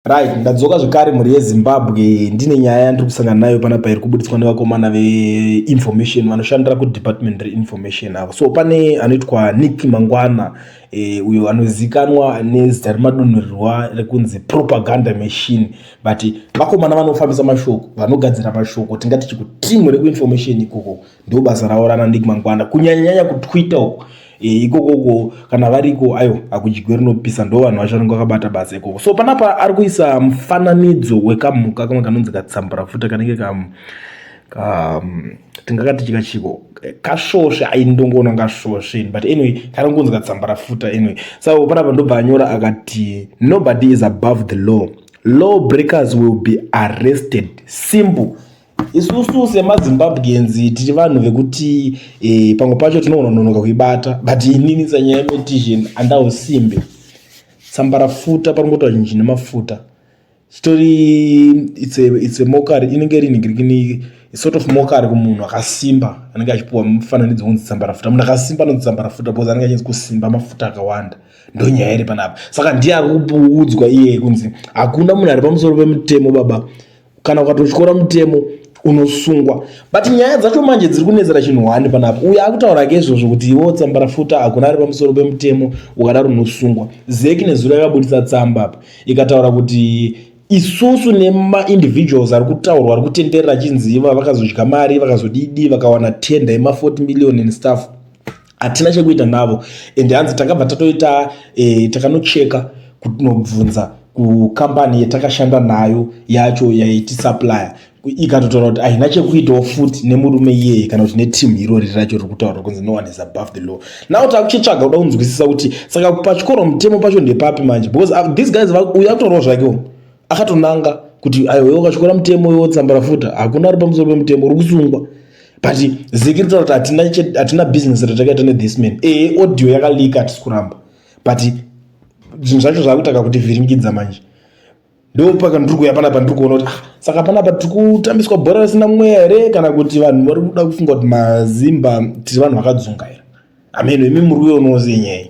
Right, ndadzoka zvekare mhuri yeZimbabwe. Ndine nyaya yandiri kusangana nayo panapa iri kubuditswa nevakomana veinformation vanoshandira kudepartment reinformation avo. So pane anoitwa Nick Mangwana, uyo anozikanwa nezita remadunhurirwa rekunzi Propaganda Machine, but vakomana vanofambisa mashoko, vanogadzira mashoko, tingati chikuteam rekuinformation ikoko, ndo basa ravo rana Nick Mangwana, kunyanyanyanya kuTwitter uko. Ikokoko kana variko, aiwa, hakudyiwe rinopisa, ndo vanhu vacho vanenge vakabata basa ikoko. So panapa ari kuisa mufananidzo wekamhuka kamwe kanonzi katsambarafuta, kanenge ka tingakati chikachiko kasvosve, aindongoona ngasvosve, but anyway kanongonzi katsambarafuta. Anyway, so panapa ndobva anyora akati, "Nobody is above the law. Law breakers will be arrested." Simple. Isusu semaZimbabweans tiri vanhu vekuti pamwe pacho tinogona kunonoka kuibata, but inini sanyaya yemetician andausimbe tsambarafuta paringotaura chinhu chine mafuta chitori it's a mockery, inenge iri ningirikini, sort of mockery kumunhu akasimba anenge achipiwa mufananidzo kunzi tsambarafuta. Munhu akasimba anonzi tsambarafuta because anenge achinzi kusimba mafuta akawanda. Ndo nyaya iri panapa. Saka ndiye ari kuudzwa iye kunzi hakuna munhu ari pamusoro pemutemo, baba. Kana ukatotyora mutemo unosungwa. But nyaya dzacho manje dziri kunetsera chinhu hwani panapa, uyo akutaura ke izvozvo kuti iwo tsambarafuta, hakuna ari pamusoro pemutemo, ukadaro unosungwa. ZEC nezuro yakabudisa tsamba apa ikataura kuti isusu nemaindividuals ari kutaurwa, ari kutenderera achinzi iva vakazodya mari, vakazodidi, vakawana tenda yema40 million and stuff, hatina chekuita navo. And hanzi takabva tatoita takanocheka kunobvunza kukambani yatakashanda nayo yacho yaitisupplier, ikatotaura kuti haina chekuitawo futi nemurume iyeye kana kuti netimu irori racho riri kutaura kunzi no one is above the law. Now takuchitsvaga kuda kunzwisisa kuti saka pachikoro mutemo pacho ndepapi manje, because these guys, uyu akutaurawo zvakewo akatonanga kuti aiwa, iwe ukatyora mutemo, iwe tsambarafuta, hakuna ari pamusoro pemutemo, uri kusungwa. But ZEC ritaura kuti hatina business ratakaita nethis man. Ehe, audio yakaleaka, hatisi kuramba, but zvinhu zvacho zvakutaka kutivhiringidza manje. Ndopaka ndiri kuuya panapa, ndiri kuona kuti, ah, saka panapa tiri kutambiswa bhora risina mweya here, kana kuti vanhu vari kuda kufunga kuti maZimba tiri vanhu vakadzungaira? Ameno imi muri kuionawo senyaya.